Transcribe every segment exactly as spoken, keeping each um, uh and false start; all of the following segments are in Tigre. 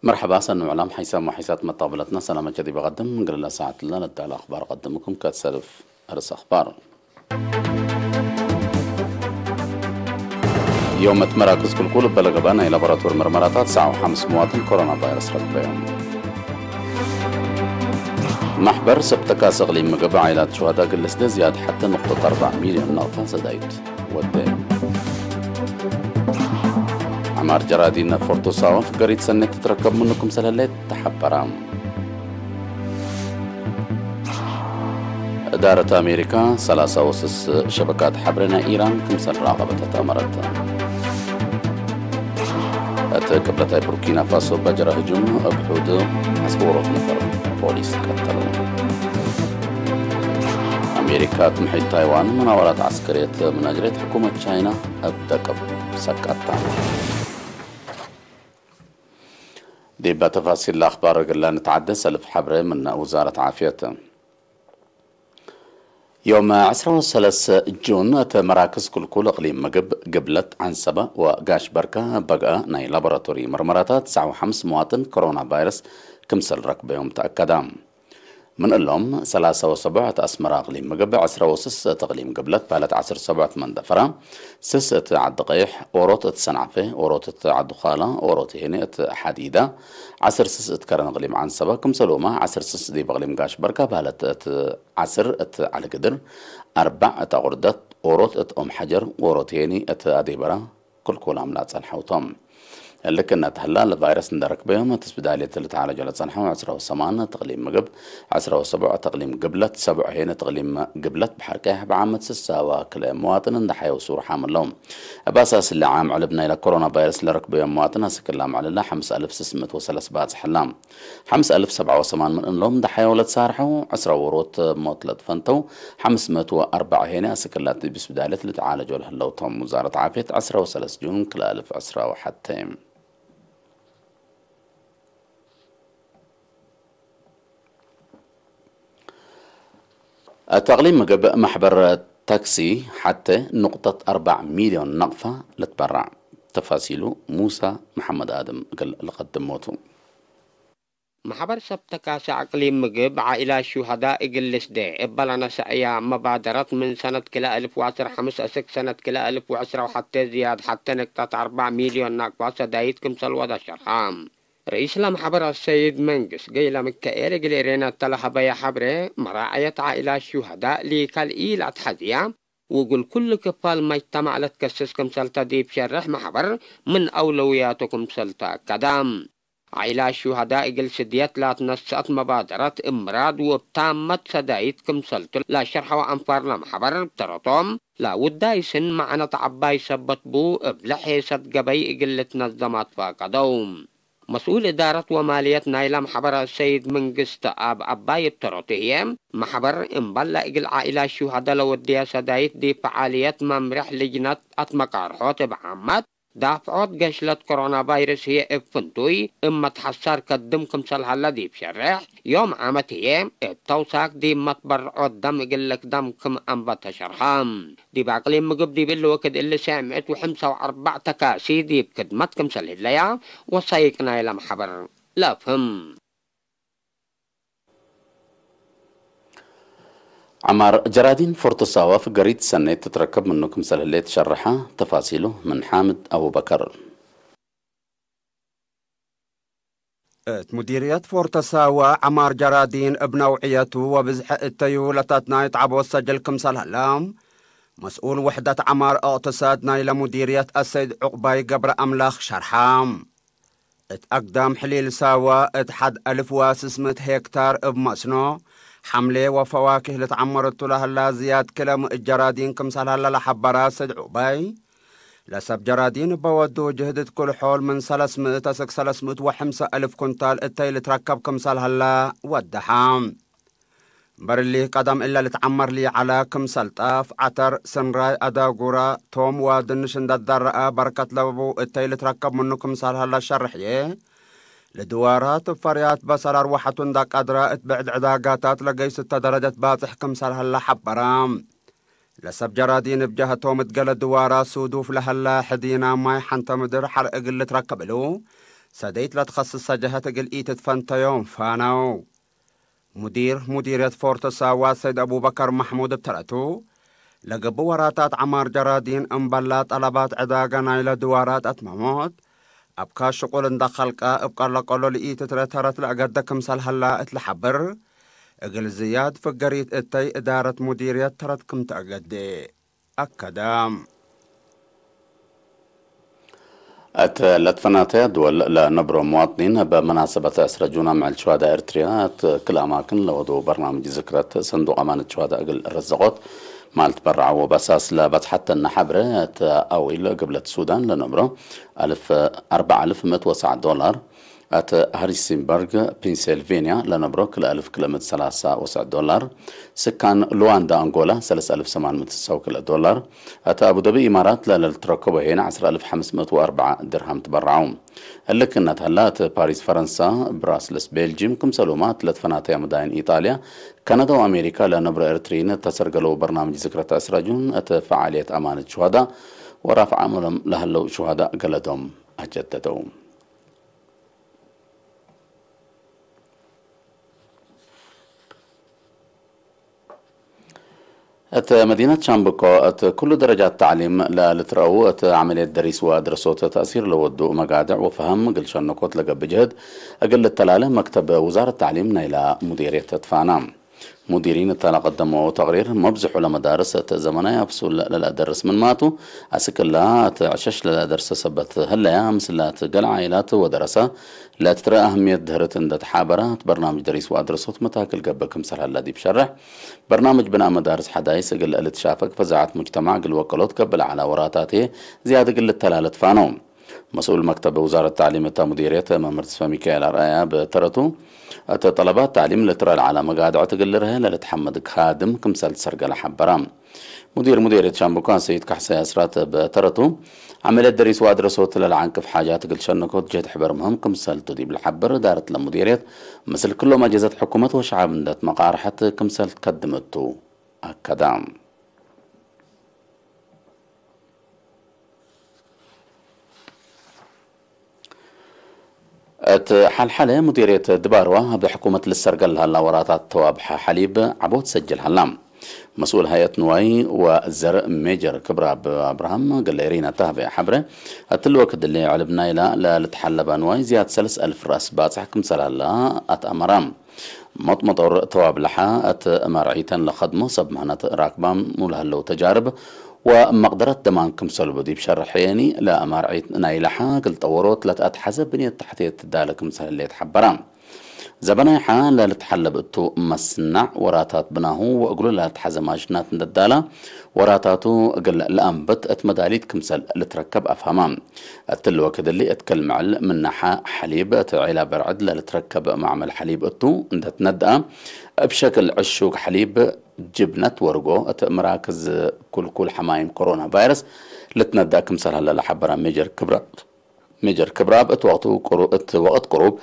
መርሐባ፣ ሰኑ ዕላም ሐይሳም ወሐይሳት መጣብለትና ሰላመ ዲብ ቀድም። እግል ለሰዓት ለነዳለ አኽባር ቀድምኩም። ከሰልፍ አርስ አኽባር። ዮም እት መራክዝ ክልኩል እበ ለገብአ ናይ ላቦራቶሪ መርመራታት ሰዓው ሐምስ መዋጥን ኮሮና ቫይረስ ረክበዮም። መሕበር ሰብ ተካሲ እቅሊም ምግብ ዓኢላት ሹሀዳ እግል ልስደ ዝያድ ሐቴ ንቅጠት አርበዕ ሚልዮን ናቅፋ ሰዳይት ወዴ። ዐማር ጀራዲን ፎርቶ ሳዋ ፍገሪት ሰኔት ትትረከብ ምኑ ክምሰል ህሌት ተሐበረ። እዳረት አሜሪካ ሰላሳ ወስስ ሸበካት ሐብሬ ናይ ኢራን ክምሰል ራቀበት አተመረት። እት ቅብለታይ ቡርኪና ፋሶ በጀረ ህጁም እብ ሑድ ዐስከሮት ነፈር ፖሊስ ቀተሉ። አሜሪካ ክም ሕድ ታይዋን ሙናወራት ዐስከርየት ምን አጅሬት ሕኩመት ቻይና እብ ደቅብ ሰቀታ። ዲበ ተፋሲል ለአኽባር እግል ንትዓደ ሰልፍ ሐብሬ ምን ውዛረት ዓፍየት። ዮም ዐስራ ወሰለስ ጁን እት መራክዝ ክልኩል እቅሊም ምግብ፣ ግብለት፣ ዐንሰበ ወጋሽ በርከ በግአ ናይ ላቦራቶሪ መርመራታት ሰዓው ሐምስ መዋጥን ኮሮና ቫይረስ ክምሰል ረክበዮም ተአከደ። ምን እሎም ሰላሳ ወሰቡዕ እት አስመራ እቅሊም ምግብ፣ ዐስራ ወስስ እት እቅሊም ግብለት፣ በህለት ዐስር ሰቡዕ እት መንደፈራ፣ ስስ እት ዐዲ ቀይሕ፣ ኦሮት እት ሰንዓፈ፣ ኦሮት እት ዐዲ ዃላ፣ ኦሮት ሄኒ እት ሐዲዳ፣ ዐስር ስስ እት ከረን እቅሊም ዐንሰበ፣ ክምሰልሁመ ዐስር ስስ ዲብ እቅሊም ጋሽ በርከ፣ በህለት እት ዐስር እት ዐሊ ግድር፣ አርበዕ እት አቁርደት፣ ኦሮት እት ኦም ሐጀር፣ ኦሮት ሄኒ እት አዴበራ፣ ክልኩላም ለአጸንሐው ቶም። እሊ ክእነ ተህላ ለቫይረስ እንዴ ረክበዮም እት ስብዳልየት ልትዓለጆ ለጸንሐው ዐስራ ወሰማን እት እቅሊም ምግብ፣ ዐስራ ወሰቡዕ እት እቅሊም ግብለት፣ ሰቡዕ ሄን እት እቅሊም ግብለት በሐር ቀያሕ በዓመት ስሳ ወክልኤ መዋጥን እንዴ ሐየው ሱር ሓምለው። እብ አሳስ እሊ ዓም ዕልብ ናይለ ኮሮና ቫይረስ ለረክበዮም መዋጥን አስክ እላ መዕልለ ሐምስ አልፍ ስስ ምእት ወሰለስ ባጽሕ እላ። ሐምስ አልፍ ሰብዓ ወሰማን ምን እሎም ደሓዮ ለትሳርሐው፣ ዕስራ ዎሮት ሞት ለትፈንተው፣ ሐምስ ምእት ወአርበዕ ሄነ አስክ እላት ዲብ ስብዳልየት ልትዓለጆ ለህለው ቶም። ውዛረት ዓፍየት፣ ዕስራ ወሰለስ ጁን ክልኤ አልፍ ዕስራ ወሐቴ። እት እቅሊም ምግብ መሕበር ተክሲ ሐቴ ንቁጠት አርበዕ ሚልዮን ናቅፋ ልትበረዕ። ተፋሲሉ ሙሳ መሐመድ አድም እግል ልቀድሞ ቱ። መሕበር ሰብ ተካሲ አቅሊም ምግብ ዓኢላት ሹሀዳእ እግል ልስዴ እበ ለነሰአያ መባደረት ምን ሰነት ክልኤ አልፍ ወዐስር ሐምስ አስክ ሰነት ክልኤ አልፍ ወዕስራ ወሐቴ ዝያድ ሐቴ ንቅጠት አርበዕ ሚልዮን ናቅፋ ሰዳይት ክምሰል ወደ ሸርሐ። ርኢስ ለመሕበር አሰይድ መንግስ ገይለሚካኤል እግል ኤሬና እተ ለሀበየ ሐብሬ፣ መራዐየት ዓኢላት ሹሀዳእ ሊካል ኢለአትሐዝያ፣ ወእግል ኩሉ ክፋል መጅተማዕ ለትከስስ ክምሰልተ ዲብ ሸርሕ መሕበር ምን አውለውያቱ ክምሰል ተአከደ። ዓኢላት ሹሀዳእ እግል ስድየት ላትነሰአት መባደረት እብ ምራድ ወእብ ታመት ሰዳይት ክምሰልቱ ለሸርሐው አንፋር ለመሕበር፣ ተረቶም ለውዳይ ስን መዕነት ዐባይ ሰበት ቡ፣ እብሊ ሔሰት ገበይ እግል ልትነዘም አትፋቀደው። መስኡል እዳረት ወማልየት ናይለ መሕበር አሰይድ መንግስተአብ ዐባይ እብ ተረቱ ህዬ፣ መሕበር እምበል ለእግል ዓኢላት ሹሀደ ለወድየ ሰዳይት ዲብ ፈዓልየት መምሬሕ ልጅነት አትመቃርሖት እብ ዓመት፣ ዳፍዖት ገሽለት ኮሮና ቫይረስ ህዬ እብ ፍንቱይ እብ መትሐሳር ከድም ክምሰል ሀለ ዲብ ሸሬሕ፣ ዮም ዓመት ህዬ እብ ተውሳክ ዲብ መትበርዖት ደም እግል ልክደም ክም አንበተ ሸርሐ። ዲብ አቅሊም ምግብ ዲብ እሊ ወክድ እሊ ሴዕ ምእት ወሐምሳ ወአርበዕ ተካሲ ዲብ ክድመት ክምሰል ህለያ ወሳይቅ ናይለ መሕበር ለአፍህም። ዐማር ጀራዲን ፎርቶ ሳዋ ፍገሪት ሰኔት ትትረከብ ምኑ ክምሰል ህሌት ሸርሐ። ተፋሲሉ ምን ሓምድ አቡበከር። እት ሙዲርየት ፎርቶ ሳዋ ዐማር ጀራዲን እብ ነውዕየቱ ወብዝሐ እተዩ ለተትናይት ዐቦት ሰጅል ክምሰል ሀለ፣ መስኡል ውሕደት ዐማር እቅትሳድ ናይለ ሙዲርየት አሰይድ ዑቅባይ ገብረ አምላክ ሸርሐ። እት አግዳም ሕሊል ሳዋ እት ሐድ አልፍ ወስስ ምእት ሄክታር እብ መስኖ፣ ሐምሌ ወፈዋኪህ ልትዐመር እቱ ለሀላ ዝያድ ክለ ምእት ጀራዲን ክምሰል ሀለ ለሐበረ አሰይድ ዑቅባይ፣ ለሰብ ጀራዲን እበ ወዱ ጅህድ እት ክል ሖል ምን ሰለስ ምእት አስክ ሰለስ ምእት ወሐምሳ አልፍ ኩንታል እተይ ልትረከብ ክምሰል ሀለ ወደሐ። እምበር እሊ፣ ቀደም እለ ልትዐመር ሊዐለ ክምሰል ጣፍ፣ ዐተር፣ ስንራይ፣ አዳጉረ፣ ቶም ወድንሽ እንዴ ትደረአ በርከት ለቡ እተይ ልትረከብ ምኑ ክምሰል ሀለ ሸርሕዬ፣ ለድዋራት እብ ፈርያት በሰል አርወሐቱ እንዴ ቀድረ እት ብዕድ ዕዳጋታት ለገይስ እተ ደረጀት ባጽሕ ክምሰል ሀለ ሐበረ። ለሰብ ጀራዲን እብ ጀሀቶም እት ገሌ ድዋራት ሱዱፍ ለሀለ ሕዲና ማይ ሐንተ ምድር ሐር እግል ልትረከብ እሉ፣ ሰደይት ለትኸስሰ ጀሀት እግል ኢትትፈንተዮም ፋነው። ሙዲር ሙዲርየት ፎርት ሳዋ ሰይድ አቡበከር መሕሙድ እብ ተረቱ፣ ለገብእ ወራታት ዐማር ጀራዲን እምበላ ጠለባት ዕዳገ ናይለ ድዋራት አትመሞት፣ አብካ ሽቁል እንደ ከልቀ እብ ቀለቀሎ ለኢትትረ ተረት ለአገደ ክምሰል ሀላ እት ለሐብር፣ እግል ዝያድ ፍገሪት እተይ እዳረት ሙዲርየት ተረት ክም ተአገዴ። አከደ። እት ለትፈናተያ ድወል ለነብሮ መዋጥኒን፣ እብ መናሰበት ዕስረ ጁን አምዕል ሸዋዳ ኤርትርያ እት ክል አማክን ለወደው በርናምጅ ዝክረት ሰንዱቅ አማነት ሸዋዳ እግል ረዘቆት ማል ትበረዐው ወበሳስ ለበጽሐተነ ሐብረ፣ እት አዊል ግብለት ሱዳን ለነብሮ አልፍ፣ አርበዕ አልፍ ምእት ወሰዕ ዶላር፣ እት ሃሪሲንበርግ ፔንሲልቬንያ ለነብሮ ክልኤ አልፍ ክልኤ ምእት ሰላሳ ወሰዕ ዶላር፣ ስካን ሉዋንዳ አንጎላ ሰለስ አልፍ ሰማን ምእት ስሳ ወክልኤ ዶላር፣ እት አቡደቢ ኢማራት ለልትረከቦ ሄነ ዐስር አልፍ ሐምስ ምእት ወአርበዓ ድርሃም ትበረዐው። እሊ ክእነት ሀላ፣ እት ፓሪስ ፈረንሳ፣ ብራስልስ ቤልጂም፣ ክምሰሉማ እት ለትፈናተያ መዳይን ኢጣልያ፣ ከነዳ ወአሜሪካ ለነብሮ ኤርትርይን እተ ሰርገለው በርናምጅ ዝክረት ዕስረ ጁን እት ፈዓልየት አማነት ሹሀዳእ ወራፍዕ አምሎም ለሀለው ሹሀዳእ ገለዶም አጀደደው። እት መዲነት ሻምብኮ እት ኩሉ ደረጃት ተዕሊም ለልትረአው እት ዐመልየት ደሪስ ወአድረሶት ተእሲር ለወዱ መጋድዕ ወፈሀም እግል ሸነኮት ለገብእ ጅህድ እግል ልተላለ መክተብ ውዛረት ተዕሊም ናይላ ሙዲርየት ተትፋና። ሙዲሪን እተ ለቀደመው ተቅሪር፣ መብዝሑ ለመዳርስ እት ዘመናይ አፍሱል ለለአደርስ ምንማቱ፣ አስክ እላ እት ዕሸሽ ለለአደርሰ ሰበት ህለያ፣ ምስላት ገሌ ዓኢላት ወደረሰ ለትትረአ አህምየት ድህርት እንደ ተሓበረ፣ እት በርናምጅ ደሪስ ወአድረሶት መታክል ገብእ ክምሰል ሀለ ዲብ ሸርሕ፣ በርናምጅ ብናእ መዳርስ ሐዳይስ እግል ልትሻፈግ ፈዛዐት ሙጅተማዕ እግል ወቀሎት ገብእ ለዐላ ወራታቴ ዝያድ እግል ልተላለ ትፋነው። መስኡል መክተብ ውዛረት ተዕሊም እተ ሙዲርየት መምህር ተስፋሚካኤል አርአያ በተረቱ፣ እተ ጠለባት ተዕሊም ለትረአ ለዐለ መጋድዐት እግል ልርሀ ለልትሐመድ ካድም ክምሰል ትሰርገለ ሐበረ። ሙዲር ሙዲርየት ሻምብኮ አሰይድ ካሕሳይ አስራት በተረቱ፣ ዐመልየት ደሪስ ወአድረሶት ለለዐንቅፍ ሓጃት እግል ሸነኮት ጀህድ ሕበር ምህም ክምሰልቱ ዲብ ለሐብር፣ እዳረት ለሙዲርየት ምስል ክሎም አጀዘት ሕኩመት ወሸዐብ እንደ ትመቃርሐት ክምሰል ትከድም እቱ አከደ። እት ሐልሐለ ሙዲርየት ድባርዋ፣ እብ ሕኩመት ልሰርገል ለሀላ ወራታት ተዋብሐ ሐሊብ ዐቦት ሰጅል ሀላ። መስኡል ሀይአት ንዋይ ወዘርእ ሜጀር ክብረአብ አብርሃም እግል ኤሪና ተህበ ሐብረ፣ እትሊ ወክድ እሊ ዕልብ ናይላ ለልትሐለበ ንዋይ ዝያድ ሰለስ አልፍ ራስ ባጽሕ ክምሰል ሀላ አትአመረ። መጥመጦር ተዋብለሐ እት መርዒተን ለከድሞ ሰብ ምህነት ራክባም ለሀለው ተጃርብ ወመቅደረት ደማን ክምሰልቡ ዲብ ሸርሕ የኒ፣ ለመርዒት ናይለሐ እግል ጠወሮት ለተአትሐዘ ብንየት ተሕትየት ትዳለ ክምሰል ህሌት ሐበረ። ዘበናይ ሐ ለልትሐለብ እቱ መስናዕ ወራታት ብናሁ ወእግሉ ለልትሐዘ ማሽናት እንደ ዳላ ወራታቱ እግል ለአንብት እት መዳሊት ክምሰል ልትረከብ አፍሀማ። እትሊ ወክድ እሊ እት ክል መዕል ምናሐ ሐሊብ እት ዔላ በርዕድ ለልትረከብ መዕመል ሐሊብ እቱ እንደ ትነድአ፣ እብ ሸክል ዕሹግ ሐሊብ፣ ጅብነት ወርጎ እት መራክዝ ኩልኩል ሐማይም ኮሮና ቫይረስ ልትነድአ ክምሰል ሀለ ለሐበረ ሜጀር ክብረ፣ ሜጀር ክብረአብ እት ወቅቱ ቅሩ-፣ እት ወቅት ቅሩብ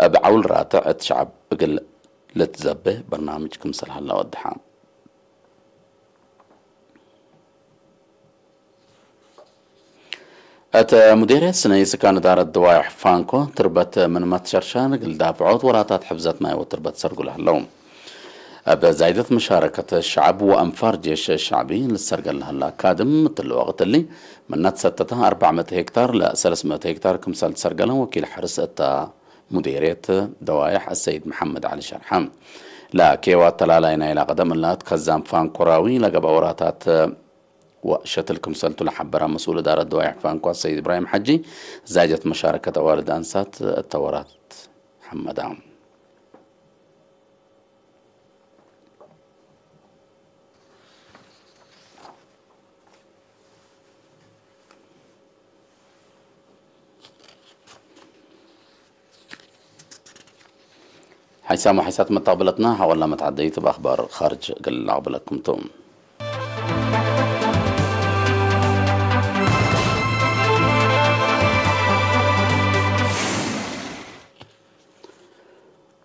እብ ዐውል ራትዕ እት ሸዐብ እግል ልትዘቤ በርናምጅ ክምሰል ሀለ ወደሐ። እት ሙዴርየት ስነይ ስካን እዳረት ደዋይሕ ፋንኮ፣ ትርበት ምንመ ትሸርሸር እግል ዳፍዖት ወራታት ሕፍዘት ማይ ወትርበት ሰርጉ ለህለው። እብ ዛይደት መሻረከት ሸዐብ ወአንፋር ጄሽ ሸዕቢ ልትሰርገል ለህለ አካድም፣ እትሊ ወቅት እሊ ምነ ትሰተተ አርበዕ ምእት ሄክታር ለሰለስ ምእት ሄክታር ክምሰል ትሰርገለ ወኪል ሐርስ እተ ሙዴርየት ደዋይሕ አሰይድ መሐመድ ዐሊ ሸርሐ። ለኬዋ ተላላይ ናይለ ቀደም እላት ከዛም ፋንኮራዊ ለገብአ ወራታት ወሸትል ክምሰልቱ ለሐበረ መስኡል እዳረት ደዋይሕ ፋንኮ አሰይድ እብራሂም ሐጂ፣ ዛይደት መሻረከት አዋልድ አንሳት እተ ወራት ሐመዳ። ሓይሳም ወሓይሳት መተቅብለትና፣ ሐወላ መትዓደይት እብ አኽባር ኻርጅ እግል ለአቅብለኩም ቱ።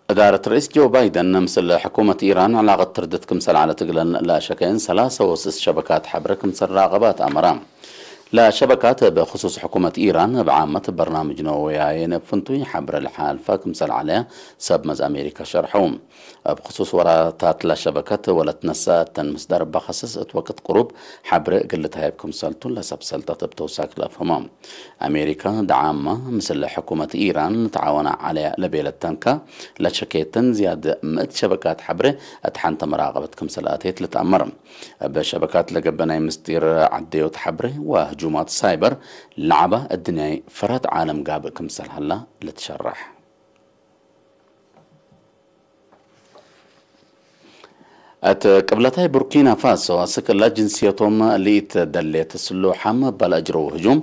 እዳረት ርኢስ ጆ ባይደን ምስል ሕኩመት ኢራን ዕላቀት ትርድት ክምሰል ዐለት እግለን ለአሸከየን ሰላሰ ወስስ ሸበካት ሐብረ ክምሰል ራቀባት አመራ። ለሸበካት እብ ክሱስ ሕኩመት ኢራን እብ ዓመት በርናምጅ ነወያዬ እብ ፍንቱይ ሐብረ ለሓልፋ ክምሰል ዐለያ ሰብ መዝ አሜሪካ ሸርሐው። እብ ክሱስ ወራታት ለሸበከት ወለትነሰአ እተን ምስዳር እበ ከስስ እት ወቅት ቅሩብ ሐብረ እግል ልትሀየብ ክምሰልቱ ለሰብ ሰልጠት እብ ተውሳክ ለአፍህመ። አሜሪካ ደዓማ ምስል ሕኩመት ኢራን ተዓወና ዐለያ ለቤለት ተንካ ለሸኬተን ዝያድ ምእት ሸበካት ሐብረ እት ሐንተ መራቀበት ክምሰል አቴት ልትአመር። እብ ሸበካት ለገብአ ናይ ምስጢር ዐደዮት ሐብሬ ወህጁማት ሳይበር ለዐበ እድንያይ ፈርሀት ዓለም ጋብእ ክምሰል ሀላ ልትሸረሕ። እት ቅብለታይ ቡርኪና ፋሶ፣ አስክ እለ ጅንስየቶም ለኢትደሌት ስሉሓም እበ ለአጅረው ህጁም፣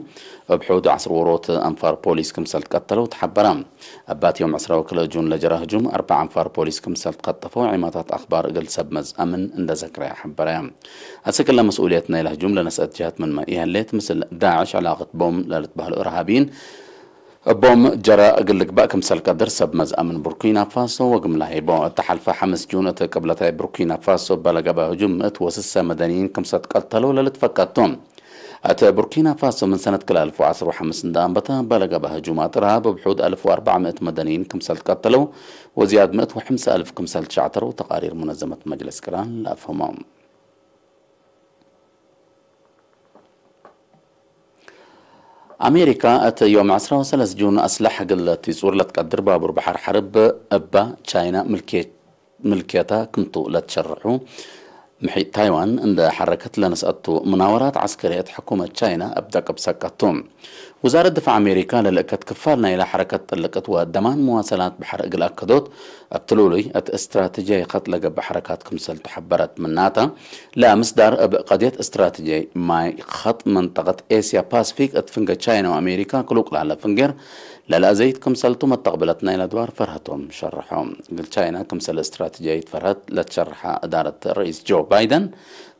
እብ ሑድ ዐስር ዎሮት አንፋር ፖሊስ ክምሰል ትቀተለው ተሐበረ። እባት ዮም ዕስራ ወክልኤ ጁን ለጀረ ህጁም፣ አርበዕ አንፋር ፖሊስ ክምሰል ትከጠፈው ዒማታት አክባር እግል ሰብ መዝ አምን እንደ ዘክረ ሐበረ። አስክ እለ መስኡልየት ናይለ ህጁም ለነስአት ጀሀት ምንመ ኢሀሌት፣ ምስል ዳዕሽ ዕላቀት ቦም ለልትበህሉ እርሃብይን እቦም ጀረ እግል ልግበእ ክምሰል ቀድር ሰብ መዝ አምን ቡርኪና ፋሶ ወግም ለሀይቦ። እተ ሐልፈ ሐምስ ጁን እት ቅብለታይ ቡርኪና ፋሶ እበ ለገብአ ህጁም ምእት ወስሰ መደንይን ክምሰል ትቀተለው ለልትፈቀድ ቱ። እት ቡርኪና ፋሶ ምን ሰነት ክልኤ አልፍ ወዐስር ወሐምስ እንደ አንበተ እበ ለገብአ ህጁማት እርሃብ እብ ሑድ አልፍ ወአርበዕ ምእት መደንይን ክምሰል ትቀተለው ወዝያድ ምእት ወሐምሰ አልፍ ክምሰል ትሸዕተረው ተቃሪር ሙነዘመት መጅለስ ቅራን ለአፍህሞ። አሜሪካ እት ዮም ዐስራ ወሰለስ ጁን አስለሕ እግል ቲጹር ለትቀድር ባቡር በሐር ሐርብ እበ ቻይና ምልክየ-፣ ምልክየታ ክምቱ ለትሸርሑ ምሒጥ ታይዋን እንደ ሐረከት ለነስአቱ ምናወራት ዐስከርየት ሕኩመት ቻይና እብ ደቅብ ሰቀቱ። ውዛረት ድፋዕ አሜሪካ ለልእከት ክፋል ናይለ ሐረከት ጥልቅት ወደማን መዋሰላት በሐር እግል አከዶት፣ እብ ትሉሉይ እት እስትራተጅያይ ኸጥ ለገብእ ሐረካት ክምሰልቱ ሐበረት። ምናተ፣ ለምስዳር እብ ቀድየት እስትራተጅያይ ማይ ኸጥ መንጠቀት ኤስያ ፓስፊክ እት ፍንገ ቻይና ወአሜሪካ ክሉቅ ለሀለ ፍንጌር ለለአዘይት ክምሰልቱ መተቅብለት ናይለ አድዋር ፈርሀቶም ሸርሖ። እግል ቻይና ክምሰል እስትራተጅያይት ፈርሀት ለትሸርሐ እዳረት ርኢስ ጆ ባይደን፣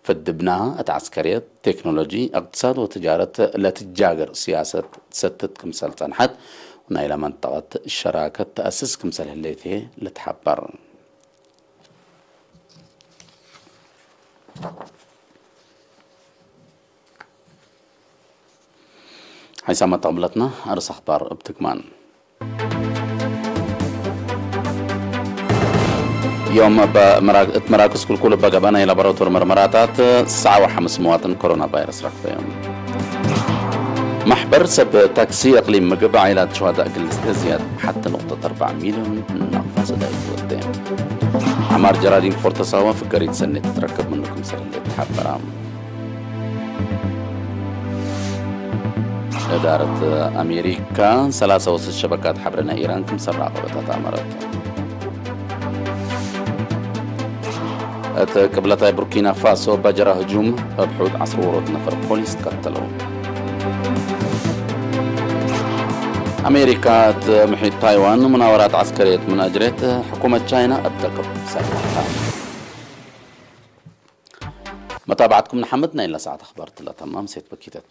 ፍድብናሃ እት ዐስከርየት፣ ቴክኖሎጂ፣ እቅትሳድ ወትጃረት ለትጃገር ስያሰት ትሰትት ክምሰል ጸንሐት፣ ወናይለ መንጠቀት ሸራከት ተአስስ ክምሰል ህሌት ህዬ ልትሐበር። ሐይሳመ ተቅብለትና አርስ አኽባር እብ ትግማን። ዮም እብ መራ-፣ እት መራክዝ ክልኩል እበ ገብአ ናይ ላቦራቶር መርመራታት ሰዓ ወሐምስ መዋጥን ኮሮና ቫይረስ ረክበዮም። መሕበር ሰብ ታክሲ እቅሊም ምግብ ዓኢላት ሸዋዳእ እግል ልስቴ ዝያድ ሐቲ ኑቅጠት አርበዕ ሚልዮን ናቅፋ ሰዳይት ወዴ። ዐማር ጀራዲን ፎርተሳዋ ፍገሪት ሰኔት ትትረከብ ምኑ ክምሰል ህሌት ተሐበራ። እዳረት አሜሪካ ሰላሳ ወስስ ሸበካት ሐብረ ናይ ኢራን ክምሰል ራቀበት አትአመረት። እት ቅብለታይ ቡርኪና ፋሶ እበ ጀራ ህጁም እብ ሑድ ዐስር ዎሮት ነፈር ፖሊስ ትቀተለው። አሜሪካ እት ምሒጥ ታይዋን ሙናወራት ዐስከርየት ምን አጅሬት፣ ሕኩመት ቻይና እብ ደቅብ ሰልሐታ። መታብዐትኩም ነሐምድ፣ ናይለ ሰዓት አኽባር ትለ ተማም ሴት በኪተት።